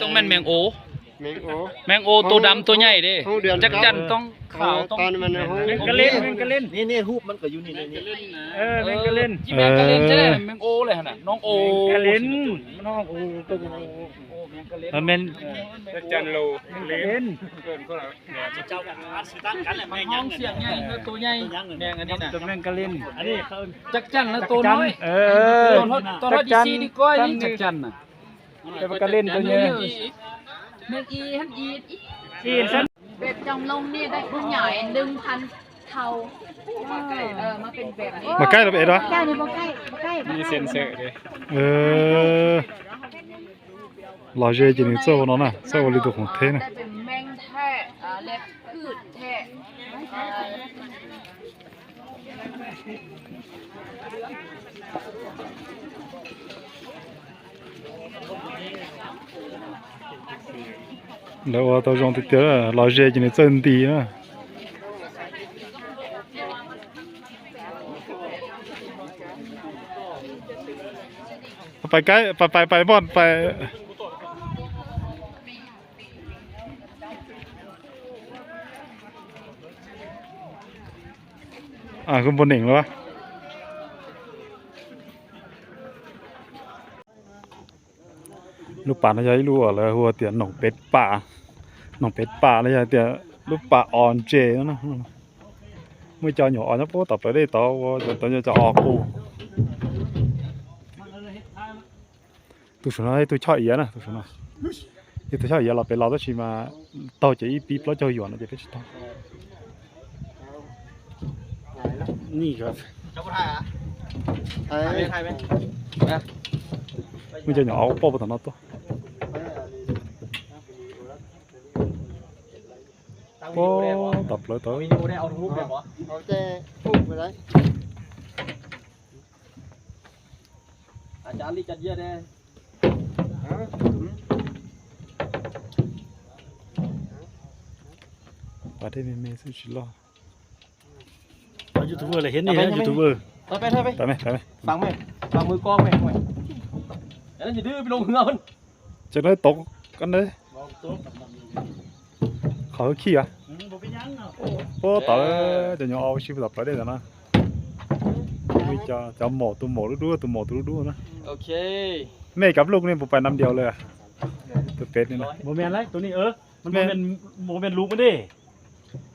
ຕ້ອງແມ່ນແມງໂອ ແມງໂອ ແມງໂອໂຕດຳໂຕໃຫຍ່ເດ້ ຮອງເດືອນ ຈັກຈັ່ນຕ້ອງຂາວ ເອີ ຕ້ອງ ຕອນມັນ ແມງກະເລັນ ແມງກະເລັນ ນີ້ ຮູບມັນກໍຢູ່ນີ້ ເອີ ແມງກະເລັນ ເອີ ແມງກະເລັນ ເອີ ຈັ່ງໃດ ແມງໂອເລີຍຫັ້ນນະ ນ້ອງໂອ ແມງກະເລັນ ມັນຮ້ອງໂອ ໂອ ແມງກະເລັນ ມັນແມ່ນ ຈັກຈັ່ນໂລ ແມງກະເລັນ ເອີ້ນເຂົາລະ ມັນຮ້ອງສຽງໃຫຍ່ ໂຕໃຫຍ່ ແມງອັນນີ້ນະ ແມງກະເລັນ ອັນນີ້ເຂົາເອີ້ນ ຈັກຈັ່ນນະ ໂຕນ້ອຍ ເອີ ໂຕ ໂຕ ໂຕ ໂຕ ໂຕ ໂຕ ໂຕ ໂຕ ໂຕ ໂຕ ໂຕ ຈັກຈັ່ນ ແຕ່ປາກາເລັນຕົວໃຫຍ່ ແມ່ນອີຫັ້ນ ອີ ອີຊັ້ນ ເປັດຈອມລົງນີ້ໄດ້ຂະຫຍາຍໜຶ່ງພັນເທົ່າ ເອີ ມາເປັນແບບນີ້ ມາໃກ້ລະເອັດວະ ໃກ້ນີ້ບໍ່ໃກ້ ບໍ່ໃກ້ ມີເຊັນເຊີເດ້ ເອີ ລາວເຈຈິນີເຈີເນາະນະ ເຈົ້າວ່າລິໂຕຂອງແທ້ນະ ໄດ້ເປັນແມງແທ້ ເລັບພືດແທ້ ແລ້ວວ່າຕາຈອງຕິດເຕີ ລາວເຈຈິນີເຈີນະ ໄປໃກ້ ໄປ ໄປ ໄປບ່ອນ ໄປ ອ່າ ຄືບໍ່ເໜັງແລ້ວວະ ລູກປານະຍາຍລູກແລ້ວ ຫົວຕຽນໜອງເປັດປ່າ ໜອງເປັດປ່າລະຍາຍຕຽນ ລູກປາອອນເຈນະ ມື້ຈອຍອອນຍະໂປ ຕໍ່ໄປໄດ້ຕໍ່ ຕອນຈະອອກກູ Tus suna, tus chó ía na, tus suna. Tus chó ía lo pe lo to chi ma to che i pi plo cho yuan che pe chi to. Ni ka. Thai. Thai. Mun che nyo au po po to no to. Po to plo to. Au che pu pe lai. ອາຈານລີຈັດເຢຍແດ່ ປາເດແມ່ໆສຸຊິຫຼໍ່ ຢູທູບເບີລະເຫັນນີ້ ຢູທູບເບີ ໄປໄປໄປໄປ ໄປໄປໄປ ຟັງໄປ ຟັງມືກອງໄປ ອັນນັ້ນຢ່າດື້ໄປລົງເຮືອເພິ່ນ ຈັກໄດ້ຕົກກັນເດ້ ເຂົາຂີ່ອະ ອືມ ບໍ່ເປັນຫຍັງເນາະ ໂອ້ ຕາຍແລ້ວ ຈະຍົງເອົາຊີວິດຕໍ່ໄປໄດ້ແລ້ວນະ ມີຈະ ຈະໝໍ້ ໂຕໝໍ້ດຸໆ ໂຕໝໍ້ດຸໆນະ ໂອເຄ ແມ່ກັບລູກນີ້ບໍ່ໄປນຳດຽວເລີຍ ໂຕເປັດນີ້ນະ ບໍ່ແມ່ນໄລ ໂຕນີ້ ເອີ ມັນບໍ່ແມ່ນ ບໍ່ແມ່ນລູກມັນເດ້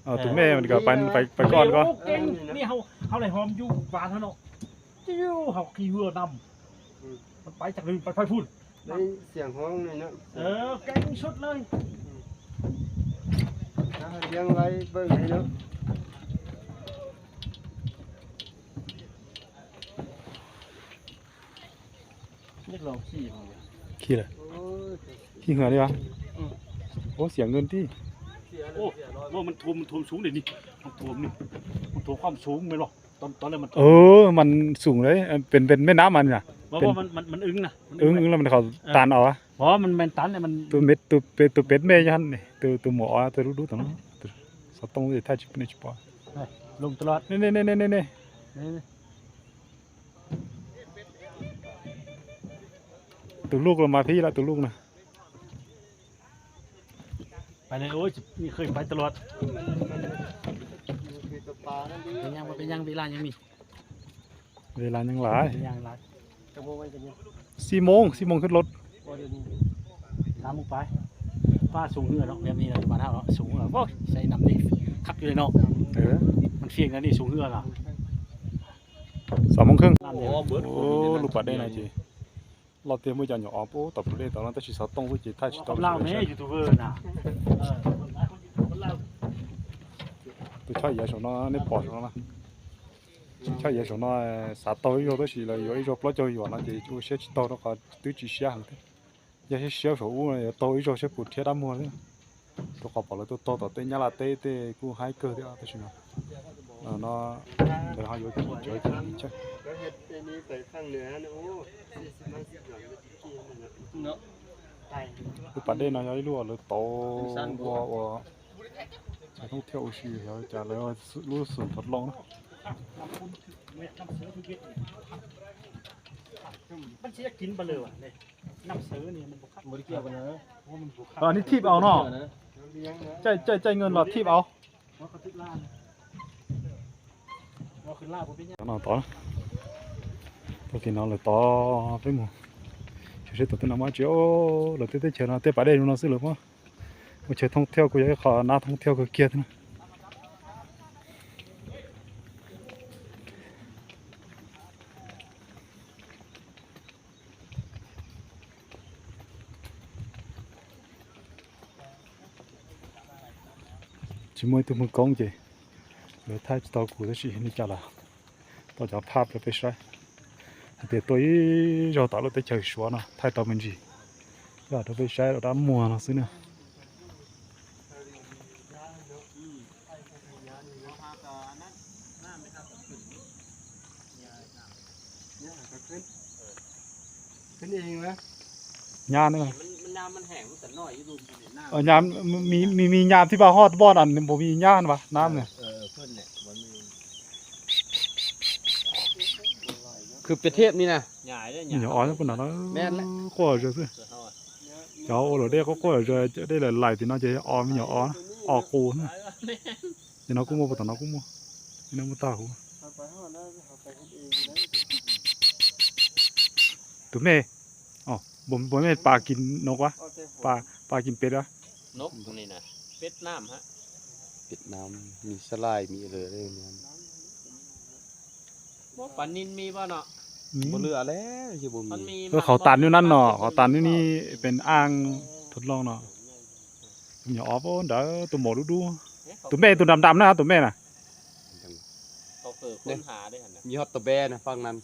ເອົາ ໂຕແມ່ມັນກໍໄປ ໄປ ໄປກ່ອນກໍ ເກັ່ງ ນີ້ເຮົາ ເຮົາໄດ້ຫອມຢູ່ບ້ານເຮົາເນາະ ຕິວ ເຮົາຂີ່ເຮືອນຳ ອືມ ມັນໄປຈັກໜຶ່ງ ໄປ ໄປພຸ້ນ ໄດ້ສຽງຮ້ອງນີ້ເນາະ ເອີ ເກັ່ງສຸດເລີຍ ອືມ ເອົາ ລ້ຽງໄວ້ເບິ່ງໃຫ້ເນາະ ຢາກລອງຂີ່ເບິ່ງ ຂີ່ເລີຍ ໂອ້ຍ ຂີ່ເຮືອນີ້ຫວາ ອືມ ໂອ້ ເສຍເງິນຕິ ໂອ້ ໂອ້ ມັນຖ້ວມ ມັນຖ້ວມສູງເດນີ້ ມັນຖ້ວມນີ້ ມັນຖ້ວມຄວາມສູງແມ່ນບໍ່? ຕອນ ຕອນແລກມັນ ເອີ ມັນສູງເລີຍ ເປັນ ເປັນແມ່ນ້ຳອັນນີ້ນະ ບໍ່ ເປັນ ບໍ່ ມັນ ມັນ ມັນອຶງນະ ມັນອຶງ ອຶງ ອຶງແລ້ວມັນເຂົ້າ ເອີ ຕັນເອົາອະ ບໍ່ ມັນແມ່ນຕັນແຫຼະ ມັນ ໂຕເມັດ ໂຕເປັດ ໂຕເປັດແມ່ຢູ່ຫັ້ນນີ້ ໂຕ ໂຕໝໍ ໂຕດຸໆຕົວນັ້ນ ສະຕົງຢູ່ທ້າຍຊິບນີ້ຊິປອຍ ເອີ ລົງຕະຫຼອດ ນີ້ໆໆໆ ນີ້ ໂຕລູກລະມາພີ້ລະ ໂຕລູກນະ. ໄປເລີຍ ໂອ້ຍ ນີ້ເຄີຍໄປຕະຫຼອດ ມັນ ມັນ ມັນຄືຕົວປານັ້ນເດ້ ເປັນຫຍັງ ບໍ່ເປັນຫຍັງ ເວລາຍັງມີ ເວລາຍັງຫຼາຍ ຍັງຫຼາຍ ຈັກໂມງມັນກໍຍັງ ສີ່ໂມງ ສີ່ໂມງຂຶ້ນລົດ ໂອ້ ດຽວນີ້ ສາມໂມງປາຍ ຟ້າສູງເຮືອເນາະ ແບບນີ້ລະ ຢູ່ບ້ານເຮົາເນາະ ສູງເຮືອ ໂອ້ຍ ໃສ່ນ້ຳນີ້ຄັກຢູ່ເດເນາະ ເອີ ມັນຟຽງແນວນີ້ສູງເຮືອລະ ສາມໂມງເຄິ່ງ ນ້ຳເຢັນ ໂອ້ ລູກປາໄດ້ນະເຈ ລາວຕຽມມື້ຈັນຢູ່ອອມ ໂອ້ ຕອບເລດຕອນນັ້ນແຕ່ຊິສາວຕ້ອງເວີເຈ ທ້າຍຊິຕ້ອງລາວແມ່ ຢູທູບເບີນະ ເອີ ໂຕຊາຍຢາໂຊນອ ໃນປອດໂຊນອ ໂຕຊາຍຢາໂຊນອ ສາໂຕອີໂຈໂຕຊິລະ ໂຍອີໂຈປລໍໂຈຢູ່ນະເຈ ໂອເຊຊິໂຕນະ ກະຕື້ຈິເຊຍຫັງ ຢາເຊຊິໂຊອູ ໂຕອີໂຈເຊປູເທດາມົວເລີຍ ໂຕກະປໍເລີຍ ໂຕໂຕຕອເຕຍາລາເຕເຕກູໄຮເກີເດ ໂຕຊິນະ ເນາະ ເດີເຮົາໂຍກິນໂຈກິນເຊ ເຮັດອັນນີ້ໄປທາງເໜືອຫັ້ນ ໂອ້ ສີ່ສິບຫ້າສິບຫຼັງ ເນາະ ໄປ ຄືປາເດນະ ຍາຍຫຼວງເລີຍໂຕ ວ່າ ວ່າ ນັກທ່ອງທ່ຽວຊິເຮົາຈະເລີຍວ່າ ຮູ້ສູນທົດລອງນະ. ມັນຊິຢາກກິນປາເລີວ່ະນີ້ ນ້ຳເຊີນີ້ມັນບໍ່ຄັກ ບໍ່ໄດ້ກ່ຽວກັນນະ ໂອ້ ມັນບໍ່ຄັກ ອັນນີ້ທີບເອົາເນາະ ເຈົ້າ ເຈົ້າ ເຈົ້າເງິນວ່າທີບເອົາ ເຂົາກໍຖືກລ້ານ ເອົາຂຶ້ນລາວບໍ່ເປັນຫຍັງ ເນາະ ຕໍ່ ໂອເຄເນາະ ແລ້ວຕໍ່ໄປໝູ່ ເຮັດຕໍ່ເຕັ້ນອອກມາ ໂອ້ ແລ້ວເຕັ້ນເຊີນເນາະ ເຕັ້ນປາແດງເນາະ ຊື້ເລີຍບໍ່ ບໍ່ເຊີນທ່ອງທ່ຽວ ກູຢາກເຂົ້າໜ້າທ່ອງທ່ຽວ ກູກຽດນະ. ຊິມວຍຕຸມມືກ້ອງເຈ ເລີຍຖ່າຍຕໍ່ກູແຕ່ຊິເຫັນນີ້ຈ້າລະ ຕໍ່ຈາກພາບເລີຍໄປໃຊ້ ເຕະຕົວອີ່ ຈອກຕາໂລດແຕ່ເຈີຊົວເນາະ ຖ່າຍຕໍ່ມັນຈີ ວ່າເຮົາໄປໃຊ້ລະດັບມົວເນາະ ຊື້ເນາະ. ຂຶ້ນເອງນະ ຍາມນີ້ ມັນ ມັນ ຍາມມັນແຫ້ງ ມັນກໍນ້ອຍຢູ່ລຸ່ມນີ້ ນ້ຳ ເອີ ຍາມ ມີ ມີ ມີຍາມທີ່ວ່າຮອດບ່ອນອັນບໍ່ມີຫຍ້າຫວາ ນ້ຳນີ້ ເອີ ເອີ ເພິ່ນແຫຼະ ບໍ່ມີ ຄືໄປທຽບນີ້ນະ ຍາຍເດ້ ຍາຍ ຍາອ່ອນພຸ້ນນະ ແມ່ນແຫຼະ ກໍເຈົ້າ ເຈົ້າ ໂອ້ ເດ້ ກໍ ກໍເຈົ້າ ໄດ້ຫຼາຍໆ ຕິເນາະ ຈະອອນ ຍາອ່ອນ ອອກກູນະ ແມ່ນ ນີ້ເນາະ ກູໂມ ບໍ່ຕາເນາະ ກູໂມ ນີ້ນະ ບໍ່ຕາ ເຮົາໄປຮອດແລ້ວ ເຮົາໄປເຮັດເອງໄດ້ ໂຕແມ່ ອໍ ບໍ່ ບໍ່ແມ່ນປາກິນນົກຫວາ ປາ ປາກິນເປັດຫວາ ນົກນີ້ນະ ເປັດນ້ຳຮະ ເປັດນ້ຳ ມີສະຫຼາຍ ມີເລີຍ ບໍ່ ປານິນມີບໍ່ເນາະ ມີ ບໍ່ເຫຼືອແລ້ວ ຊິບໍ່ມີ ມັນມີ ເອີ ເຂົາຕັນຢູ່ນັ້ນເນາະ ເຂົາຕັນຢູ່ນີ້ ເປັນອ່າງທົດລອງເນາະ ຢ່າອອກ ໂອ້ ເດີ ໂຕໝໍດຸໆ ໂຕແມ່ ໂຕດຳໆ ນະ ໂຕແມ່ນະ ເຂົາເກີດຄົ້ນຫາເດ້ຫັ້ນນະ ມີຮອດໂຕແບ້ນະ ຝັ່ງນັ້ນ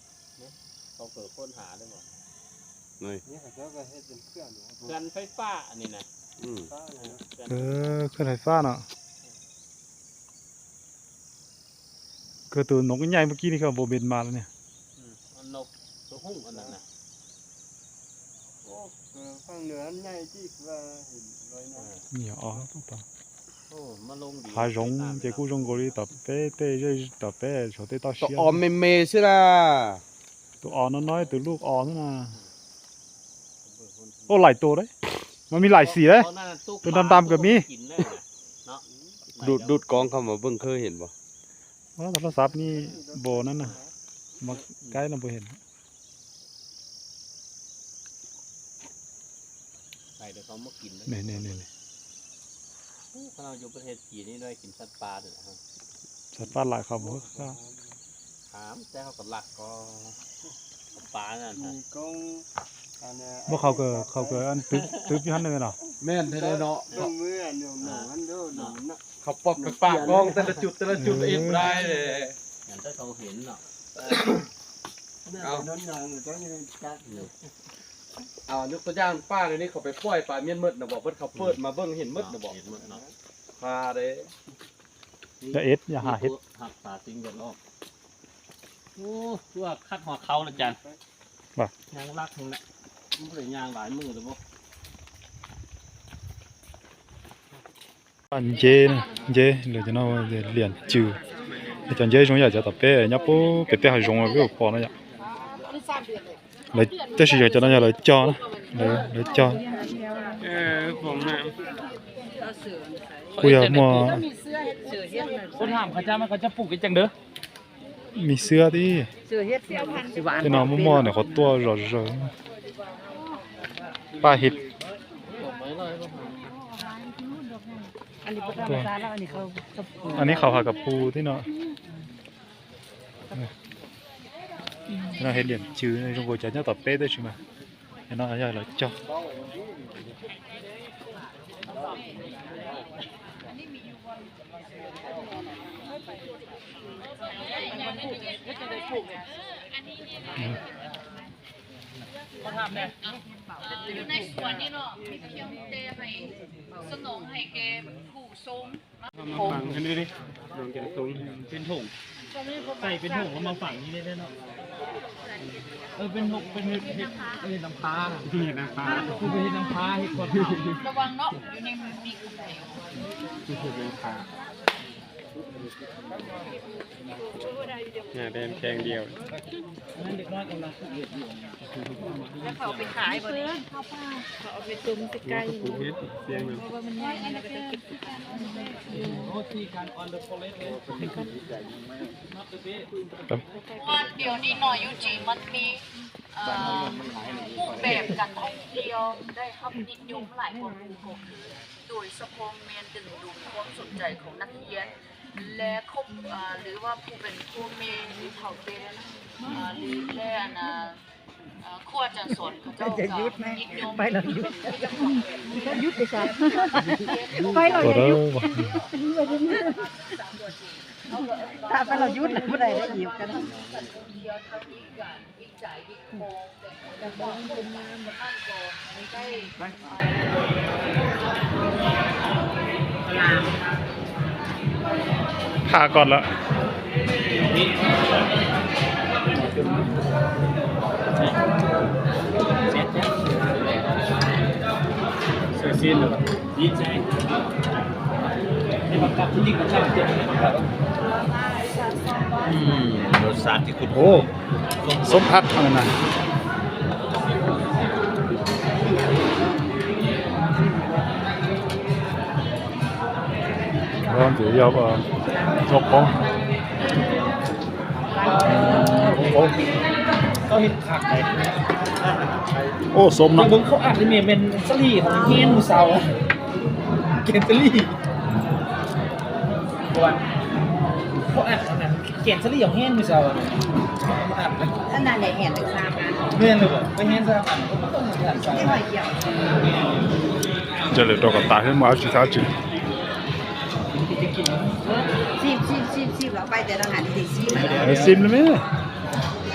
ເຂົາເກີດຄົ້ນຫາໄດ້ບໍ່ ນີ້ ນີ້ເຂົາເຈົ້າກໍເຮັດເປັນເຂື່ອນຢູ່ ເຂື່ອນໄຟຟ້າອັນນີ້ນະ ອືມ ເອີ ເຂື່ອນໄຟຟ້າເນາະ ຄືໂຕນົກໃຫຍ່ເມື່ອກີ້ນີ້ ຄືບໍ່ເປັນມາແລ້ວນີ້ ອືມ ມັນນົກໂຕຮຸ່ງອັນນັ້ນນະ ໂອ້ ເອີ ຝັ່ງເໜືອຫັ້ນໃຫຍ່ຕິ ຄືວ່າເຫັນລອຍນ້ຳ ນີ້ ອໍ ໂອ້ ມາລົງດີ ພາຍົງ ເຈກູຍົງໂກລີ ຕາເປ້ເຕ້ເຢ ຕາເປ້ ໂຊເຕ້ ຕາຊຽ ໂຕອອມເມໆ ຊື່ນະ ໂຕອ່ອນນ້ອຍໆ ໂຕລູກອ່ອນນະ ໂອ້ ຫຼາຍໂຕເດ້ ມັນມີຫຼາຍສີເດ້ ໂຕດຳໆກໍມີ ດູດ ດູດກ້ອງເຂົ້າມາເບິ່ງ ເຄີຍເຫັນບໍ່ ໂອ້ ໂທລະສັບນີ້ບໍ່ນັ້ນນະ ມາໃກ້ນະບໍ່ເຫັນ ໃສ່ແຕ່ເຂົາມາກິນເດ້ ນີ້ໆໆ ໂອ້ ຄັນເຮົາຢູ່ປະເທດຈີນນີ້ໄດ້ກິນສັດປ່າເດ້ ສັດປ່າຫຼາຍ ເຂົາບໍ່ ຖາມແຕ່ເຮົາກໍລັກກໍປານັ້ນ ມີກົງອັນ ບໍ່ ເຂົາກໍ ເຂົາກໍອັນຕຶບ ຕຶບຢູ່ຫັ້ນເດ້ເນາະ ແມ່ນແທ້ເນາະ ເບິ່ງມືອັນໜອງຫັ້ນເດີ ໜອງຫັ້ນນະ ເຂົາປັບໄປປາກກ້ອງແຕ່ລະຈຸດ ແຕ່ລະຈຸດ ເອັດບໍ່ໄດ້ເດ້ ອັນແຕ່ເຂົາເຫັນເນາະ ເອົາ ເອົາ ຍົກຕົວຢ່າງ ປາດຽວນີ້ເຂົາໄປປ່ອຍປາມຽນໝົດນະບໍ່ ເພິ່ນເຂົາເປີດມາເບິ່ງເຫັນໝົດນະບໍ່ ເຫັນໝົດເນາະ ພາເດ້ ຢ່າເອັດ ຢ່າຫາເຮັດ ຮັກສາສິ່ງແວດລ້ອມ ໂອ້ ຄືວ່າຄັກຮອດເຂົາລະຈັນ ວ່າ ຍ່າງລັກຫັ້ນແຫຼະ ມັນບໍ່ໄດ້ຍ່າງຫຼາຍມື້ແລ້ວບໍ່ ອັນເຢນະ ເຢ ເລີຍຈະເນາະ ຫຼຽນຈື ອາຈານເຢ ຊົງຢາກຈະຕະເປຍະ ຍາປູເປເຕຫາຊົງເວປອນະຍະ ເລີຍ ແຕ່ຊິຢາກຈະນະຍະ ເລີຍຈອນະ ເລີຍ ເລີຍຈອນ ເອີ ຜົມນະ ກູຢາກມົວ ຄົນຖາມເຂົາເຈົ້າ ມັນເຂົາຈະປູກເຮັດຈັ່ງເດີ ມີເສືອຕິ ເສືອເຫັດ ຊິຫວານ ເຈົ້ານ້ອງໝໍ້ໆ ເຂົາຕົວະເຈີ ປາເຫັດ ອັນນີ້ບໍ່ທຳມະຊາດແລ້ວ ອັນນີ້ເຂົາ ອັນນີ້ເຂົາຫາກະປູຕິເນາະ ເນາະ ເຫັດຫຼຽນຈື ໃນຊົງໂກຈາຍເຈົ້າຕອບເປ້ໄດ້ຊິມາ ເນາະ ຍາກແລ້ວເຈົ້າ ຢູ່ໃນສວນນີ້ເນາະ ມີພຽງແຕ່ໃຫ້ສະໜອງໃຫ້ແກ່ຜູ້ຊົມ ມາຝັງກັນເດ້ ນ້ອງແກງສົ້ມ ເປັນຖົງ ໃສ່ເປັນຖົງແລ້ວມາຝັງນີ້ໄດ້ເນາະ ເອີ ເປັນຖົງ ເປັນເຫັດ ເຫັດ ເຮັດນຳພາ ເຮັດນຳພາ ຄືເຮັດນຳພາ ເຮັດຄອນເຂົາ ລະວັງເນາະ ຢູ່ໃນມືມີກຳໄລ ຄືເຮັດນຳພາ ໜ້າແດງແຂງດຽວ ແລ້ວເຂົາເອົາໄປຂາຍບໍ່ນີ້? ເຂົາເອົາໄປຕົ້ມໃສ່ໄກ່ ເຮັດສຽງ ເພາະວ່າມັນໃຫຍ່ ແລ້ວກໍຈະເກັບ ເພາະວ່າດຽວນີ້ນ້ອງຢູຈີມັນມີ ເອີ່ ຮູບແບບການທ່ອງທ່ຽວໄດ້ຮັບນິຍົມຫຼາຍກວ່າໝູ່ ກໍຄືໂດຍສະເພາະແມ່ນດຶງດູດຄວາມສົນໃຈຂອງນັກຮຽນ ແລະ ຄົບ ເອີ່ ຫຼືວ່າຜູ້ເປັນພໍ່ແມ່ ຫຼືເຖົ້າແກ່ ເອີ່ ຫຼື ແລະ ອັນນ່າ ເອີ່ ຄູອາຈານສອນເຂົາເຈົ້າກໍນິຍົມ ໄປແລ້ວຢຸດ ຢຸດໄປຊະ ໄປແລ້ວຢ່າຢຸດ ຖ້າໄປແລ້ວຢຸດ ຜູ້ໃດໄດ້ອີກກໍໄດ້ ຂ້າກ່ອນລະ ເສື້ອຊີ້ນເລີຍ ດີໃຈ ອືມ ລົດຊາດທີ່ຄຸ້ນ ໂອ້ ສົມຜັດອັນນັ້ນນະ ລອງຊິຢອບເອົາ ຍົກຂອງ ໂອ້ ເຂົາເຮັດຄັກເດ ໂອ້ ສົມເນາະ ເບິ່ງເຂົາອັດນີ້ແມ່ນສາລີເຮົາແຮງມື້ເຊົ້າ ແກງສາລີ ເພາະວ່າເຂົາອັດອັນນັ້ນ ແກງສາລີເຮົາແຮງມື້ເຊົ້າ ອັດ ອັນນັ້ນໄດ້ແຮງສາມອັນ ແມ່ນແລ້ວບໍ່? ໄປແຮງສາມອັນ ກໍບໍ່ຕ້ອງອັດສາມອັນ ຈະເລີຍ ຕອກກະຕາເຮັດມາຊິຊາຈິງ ຊີມ ຊີມ ຊີມ ຊີມ ເອົາໄປແຕ່ລະອັນນີ້ ຊີມ ເອີ ຊີມແລ້ວແມ່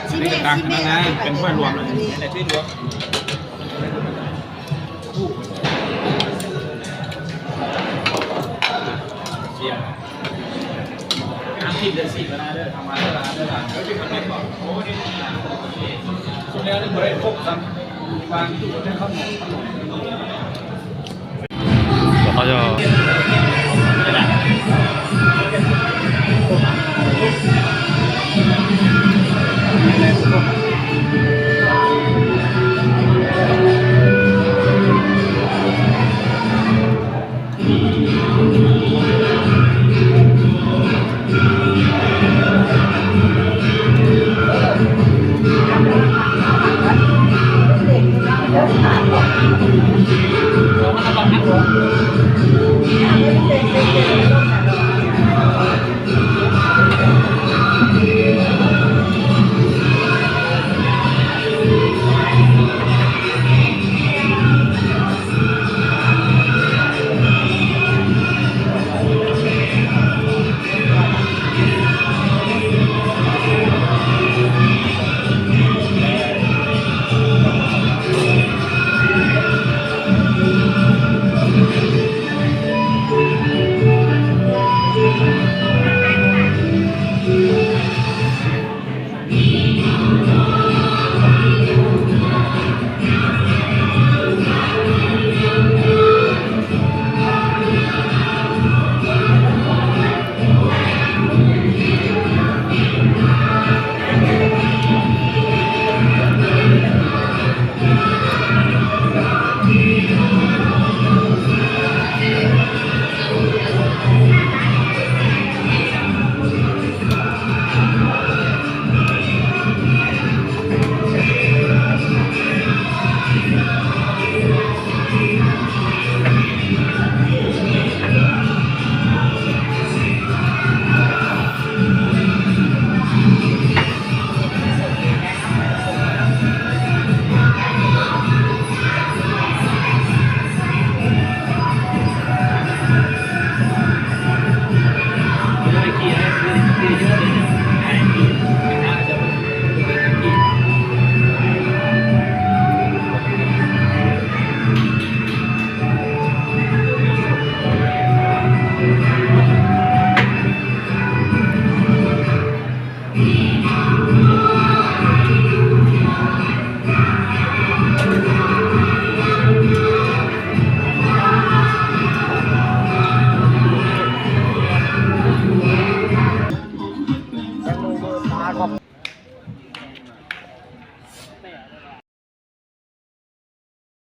ຊີມແມ່ ຊີມແມ່ ເປັນຫ້ວຍລວມເລີຍ ເຂົາຈະ